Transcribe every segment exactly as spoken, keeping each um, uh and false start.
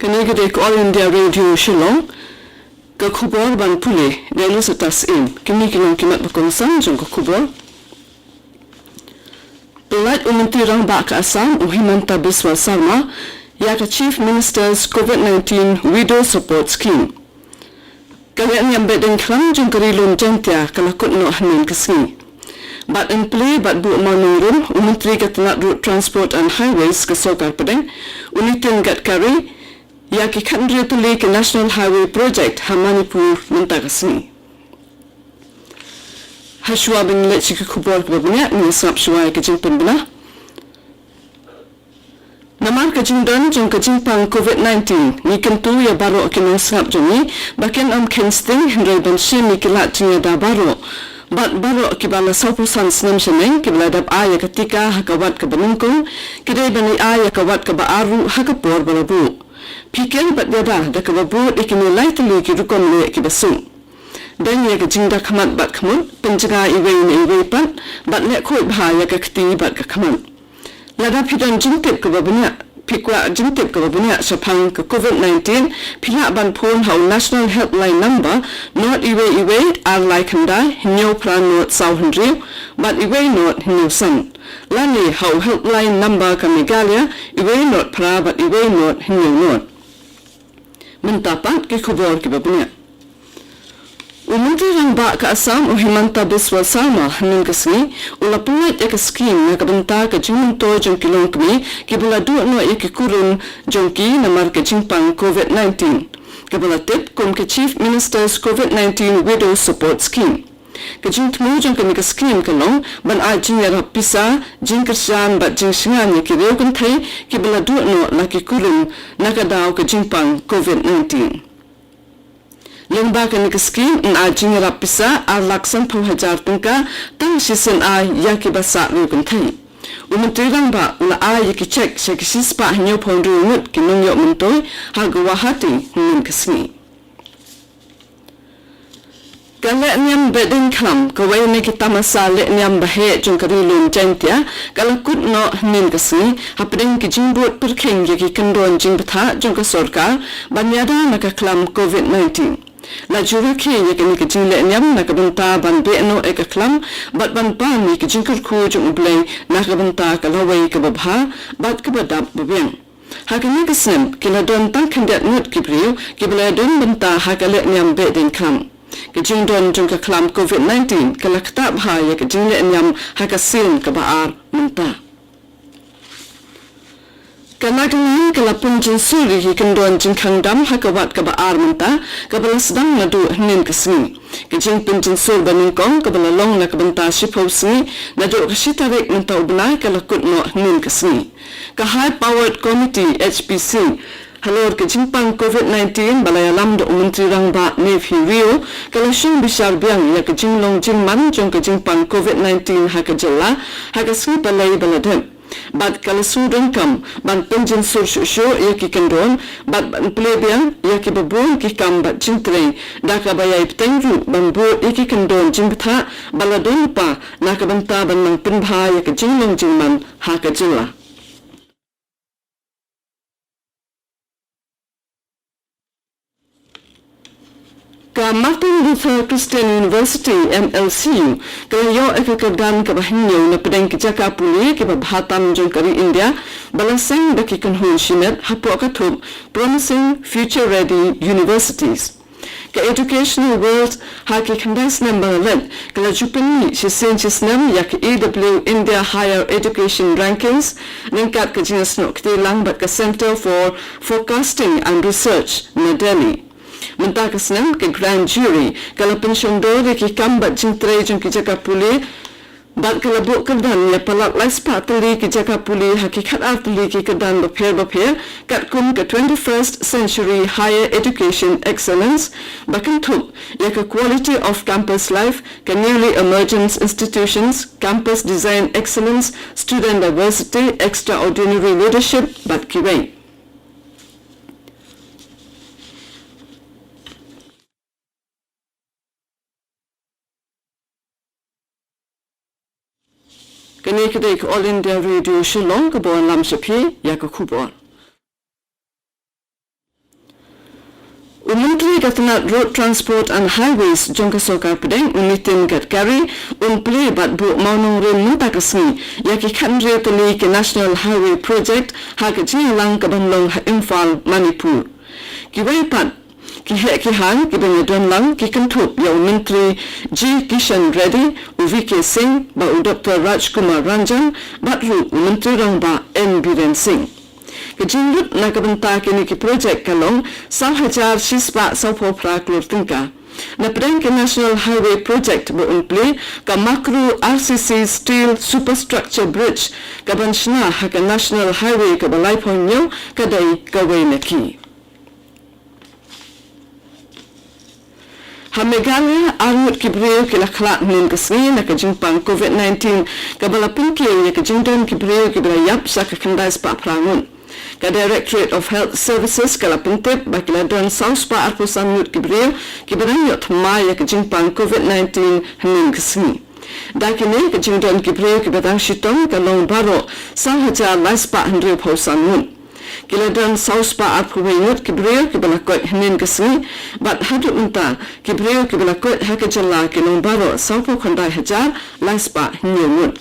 Kane ka dei ka All India Radio Shillong. Ka khubor ban pule da Elizabeth Im. Kine ki long ki mat ba kongsan jong ka khubor. Pyllait u Myntri Rangbah ka Assam u Himanta Biswa Sarma ïa ka Chief Minister's COVID nineteen Widow Support Scheme. Ka lehniam Behdeiñkhlam jong ka Ri Lum Jaiñtia ka la kut noh hynnin ka sngi. Bad yn plie bad buh mawnongrim u Myntri ka tnad Road Transport and Highways ka Sorkar Pdeng, u Nitin Gadkari, ïa ki khathynriew tylli ki National Highway Project ha Manipur mynta ka sngi. Hashwa ban leit sha ki khubor kiba bniah, ngin sngap shwa ïa ka jingpynbna. Namar ka jingdon jong ka jingpang COVID nineteen, ngi kyntu ïa baroh ki nongsngap jong ngi ba kin ym kheiñ sting hynrei ban shim ïa ki lad jingïada baroh. Bad baroh kiba la sawphew san snem shaneng kiba la dep ai ïa ka tika ha ka wat kaba nyngkong, ki dei ban ïa ai ïa ka wat kaba ar ruh ha ka por ba la buh. Pyrkhat bad ïada da kaba bud ïa kine lai tylli ki rukom leh kiba suk. Don ïa ka jingda khmat bad khmut, pynjngai iwei na iwei pat, bad leh khuid bha ïa ka kti bad ka khmat. Lada phi don jingtip kaba bniah, phi kwah jingtip kaba bniah shaphang ka COVID nineteen, phi lah ban phone ha u National Helpline Number, not iwei iwei ar lai khyndai hynñiew phra not saw hynriew bad iwei not hynñiew san. Lane ha u Helpline Number ka Meghalaya, iwei not phra bad iwei not hynñiew not. Mynta pat ki khubor kiba bniah. U Myntri Rangbah ka Assam u Himanta Biswa Sarma hynnin ka sngi u la pyllait ïa ka skhim na ka bynta ka jingmyntoi jong ki longkmie kiba la duh noh ïa ki kurim jong ki namar ka jingpang COVID nineteen, kaba la tip kum ka Chief Minister's COVID nineteen Widow Support Scheme. Ka jingthmu jong kane ka skhim ka long ban ai jingïarap pisa, jingkyrshan bad jingshngaiñ ïa ki riew kynthei kiba la duh noh la ki kurim na ka daw ka jingpang COVID nineteen. Lyngba kane ka skhim yn ai jingïarap pisa ar lak sanphew hajar tyngka tang shisien ai ïa kiba sah riew kynthei. U Myntri Rangbah u la ai ïa ki cheque sha ki shispah hynñiewphew hynriew ngut ki nongïoh myntoi ha Guwahati hynnin ka sngi. Ka lehniam Behdeiñkhlam, kawei na ki tamasa lehniam baheh jong ka Ri Lum Jaiñtia, ka la kut noh hynnin ka sngi hapdeng ki jingbud pyrkhing ïa ki kyndon jingbthah jong ka sorkar ban ïada na ka khlam COVID nineteen. La ju rakhe ïa kane ka jinglehniam na ka bynta ban beh noh ïa ka khlam bad ban pan ïa ki jingkyrkhu jong U Blei na ka bynta ka lawei kaba bha bad kaba dap ba biang. Ha kane ka snem ki la don tang khyndiat ngut ki briew kiba la ïadon bynta ha ka lehniam Behdeiñkhlam. Ka jingdon jong ka khlam COVID nineteen ka la ktah bha ïa ka jinglehniam ha ka sien kaba ar mynta. Ka Nagaland ka la pynjynsur ïa ki kyndon jingkhang dam ha ka wat kaba ar mynta, kaba la sdang naduh hynnin ka sngi. Ka jingpynjynsur ba nyngkong kaba la long na ka bynta shiphew sngi naduh ka shi tarik mynta u bnai ka la kut noh hynnin ka sngi. Ka High Powered Committee, H P C, halor ka jingpang COVID nineteen ba la ïalam da u Myntri Rangbah Neiphiu Rio, ka la shim bishar biang ïa ka jinglong jingman jong ka jingpang COVID nineteen ha ka jylla ha ka sngi Palei ba la dep. Bad ka la shu donkam ban pynjynsur shuh shuh ïa ki kyndon bad ban plie biang ïa kiba bun ki kam bad jingtrei, da kaba ïai bteng ruh ban bud ïa ki kyndon jingbthah ba la don lypa na ka bynta ban nang pynbha ïa ka jinglong jingman ha ka jylla. Ka Martin Luther Christian University, M L C U, ka la ïoh ïa ka kyrdan kaba hynñiew na pdeng ki jaka pule kiba bha tam jong ka ri India, ba la seng da ki kynhun shimet hapoh ka thup Promising Future Ready Universities. Ka Educational World ha ki khyndai snem ba la leit ka la ju pynmih shisien shisnem ïa ka E W India Higher Education Rankings, ryngkat ka jingïasnoh kti lang bad ka Centre for Forecasting and Research na Delhi. Mynta ka snem ka Grand Jury ka la pynshongdor ïa ki kam bad jingtrei jong ki jaka pule, bad ka la buh kyrdan ïa palat lai spah tylli ki jaka pule ha ki khatar tylli ki kyrdan bapher bapher, katkum ka Twenty-first Century Higher Education Excellence, ba kynthup ïa ka Quality of Campus Life, ka Newly Emergent Institutions, Campus Design Excellence, Student Diversity, Extraordinary Leadership bad kiwei. Kane ka dei ka All India Radio Shillong kaba wanlam sha phi ïa ka khubor. U Myntri ka tnat Road Transport and Highways jong ka Sorkar Pdeng, u Nitin Gadkari, un plie bad buh mawnongrim mynta ka sngi ïa ki khathynriew tylli ki National Highway Project ha ka jingïalang kaban long ha Imphal, Manipur. Kiwei pat ki heh ki hang kiban ïadon lang ki kynthup ïa u Myntri G Kishan Reddy, u V K Singh bad u Doctor Rajkumar Ranjan, bad ruh u Myntri Rangbah N Biren Singh. Ka jinglut na ka bynta kine ki project ka long saw hajar shispah sawphew phra klur tyngka. Na pdeng ka National Highway Project ba un plie, ka Makru R C C Steel Superstructure Bridge kaban shna ha ka National Highway kaba laiphew hynñiew ka dei kawei na ki. Ha Meghalaya, arngut ki briew ki la khlad hynnin ka sngi na ka jingpang covid nineteen, kaba la pynkiew ïa ka jingdon ki briew kiba la ïap sha ka khyndai spah phra ngut. Ka Directorate of Health Services ka la pyntip ba ki la don saw spah arphew san ngut ki briew kiba dang ïoh thymmai ïa ka jingpang covid nineteen hynnin ka sngi. Da kine, ka jingdon ki briew kiba dang shitom ka long baroh saw hajar lai spah hynriewphew san ngut. Ki la don saw spah arphew wei ngut ki briew kiba la koit hynnin ka sngi, bad haduh mynta ki briew kiba la koit ha ka jylla ki long baroh sawphew khyndai hajar lai spah hynñiew ngut.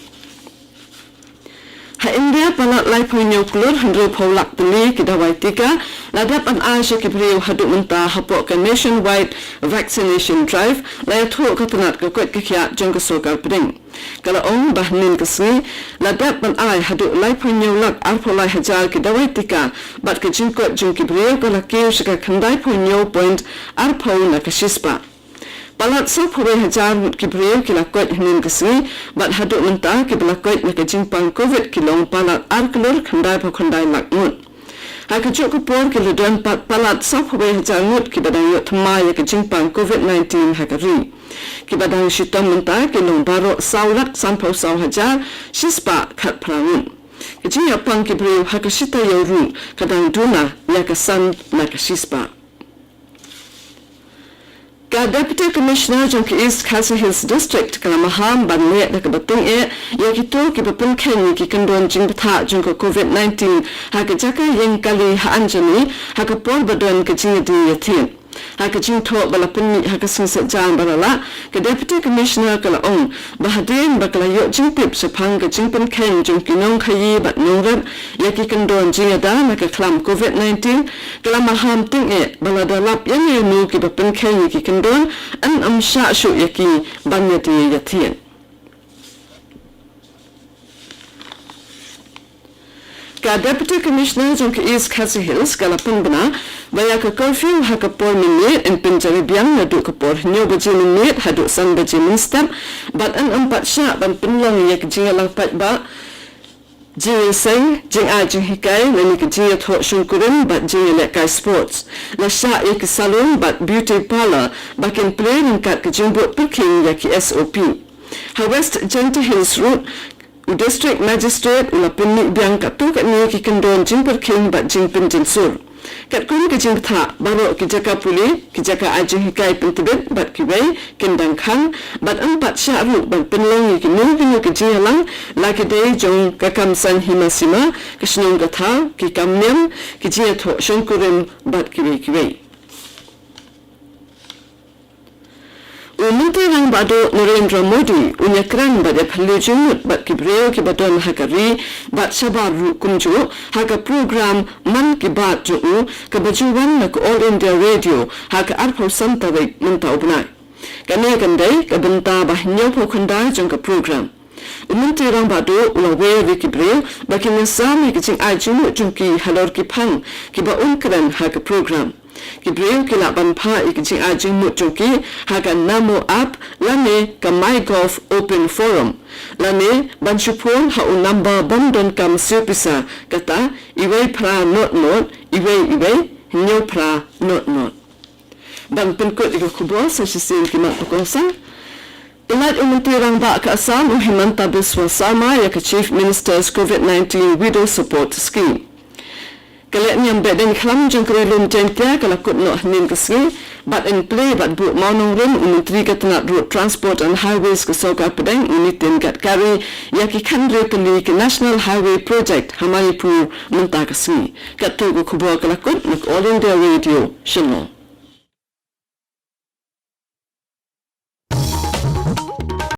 Ha India, palat laiphew hynñiew klur hynriewphew lak tylli ki dawai tika la dep ban ai sha ki briew haduh mynta hapoh ka Nationwide Vaccination Drive, la ïathuh ka tnat ka koit ka khiah jong ka Sorkar Pdeng. Ka la ong ba hynnin ka sngi la dep ban ai haduh laiphew hynñiew lak arphew lai hajar ki dawai tika, bad ka jingkoit jong ki briew ka la kiew sha ka khyndaiphew hynñiew point arphew na ka shispah. Palat sawphew wei hajar ngut ki briew ki la koit hynnin ka sngi, bad haduh mynta kiba la koit na ka jingpang covid ki long palat ar klur khyndaiphew khyndai lak ngut. Ha kajuh ka por ki la don pat palat sawphew wei hajar ngut kiba dang ïoh thymmai ïa ka jingpang covid nineteen ha ka ri. Kiba dang shitom mynta ki long baroh saw lak sanphew saw hajar shispah khatphra ngut. Ka jingïapang ki briew ha ka shi taïew ruh ka dang duna ïa ka san na ka shispah. Ka Deputy Commissioner jong ka East Khasi Hills District ka la maham ban leh da kaba tyngeh ïa kito kiba pynkheiñ ïa ki kyndon jingbthah jong ka covid nineteen ha ka jaka ïing kali ha Anjani ha ka por ba don ka jingïadie ïathied. Ha ka jingthoh ba la pynmih ha ka sngi Saitjaiñ ba la lah, ka Deputy Commissioner ka la ong ba hadien ba ka la ïoh jingtip shaphang ka jingpynkheiñ jong ki nongkhaïi bad nongrep ïa ki kyndon jingïada na ka khlam covid nineteen, ka la maham tyngeh ba lada lap ïa ngi ïa no kiba pynkheiñ ïa ki kyndon, yn ym shah shuh ïa ki ban ïadie ïathied. Ka Deputy Commissioner jong ka East Khasi Hills ka la pynbna ba ïa ka curfew ha ka por mynmiet yn pynjari biang naduh ka por hynñiew baje mynmiet haduh san baje mynstep, bad yn ym pat shah ban pynlong ïa ka jingïalang paidbah, jingiaseng, jingai jinghikai, lane ka jingïathoh shongkurim bad jingïalehkai sports. La shah ïa ki salon bad beauty parlour ba kin plie ryngkat ka jingbud pyrkhing ïa ki S O P. Ha West Jaintia Hills ruh, u District Magistrate u la pynmih biang katto katne ki kyndon jingpyrkhing bad jingpynjynsur. Katkum ka jingbthah, baroh ki jaka pule, ki jaka ai jinghikai pyntbit bad kiwei kin dang khang, bad ym pat shah ruh ban pynlong ïa kino kino ki jingïalang, la ki dei jong ka kam saiñ hima sima, ka shnong ka thaw, ki kam niam, ki jingïathoh shongkurim bad kiwei kiwei. U Myntri Rangbah Duh Narendra Modi un ïakren bad ïaphylliew jingmut bad ki briew kiba don ha ka ri bad shabar ruh kumjuh ha ka program Mann Ki Baat jong u, kaba ju wan na ka All India Radio ha ka arphew san tarik mynta u bnai. Kane kan dei ka bynta ba hynñiewphew khyndai jong ka program. U Myntri Rangbah Duh u la wer ïa ki briew ba kin ïasam ïa ki jingai jingmut jong ki halor ki phang kiba un kren ha ka program. Ki briew ki lah ban phah ïa ki jingai jingmut jong ki ha ka Namo App lane ka MyGov Open Forum, lane ban shu phone ha u number bym donkam siew pisa, kata, iwei phra not not, iwei iwei, hynñiew phra not not. Ban pynkut ïa ka khubor, sa shisien ki mat ba kongsan. Pyllait u Myntri Rangbah ka Assam, u Himanta Biswa Sarma, ïa ka Chief Minister's covid nineteen Widow Support Scheme. Ka lehniam Behdeiñkhlam jong ka Ri Lum Jaiñtia ka la kut noh hynnin ka sngi, bad yn plie bad buh mawnongrim u Myntri ka tnat Road Transport and Highways ka Sorkar Pdeng, u Nitin Gadkari, ïa ki khathynriew tylli ki National Highway Project ha Manipur mynta ka sngi. Katto ka khubor ka la kut na ka All India Radio, Shillong.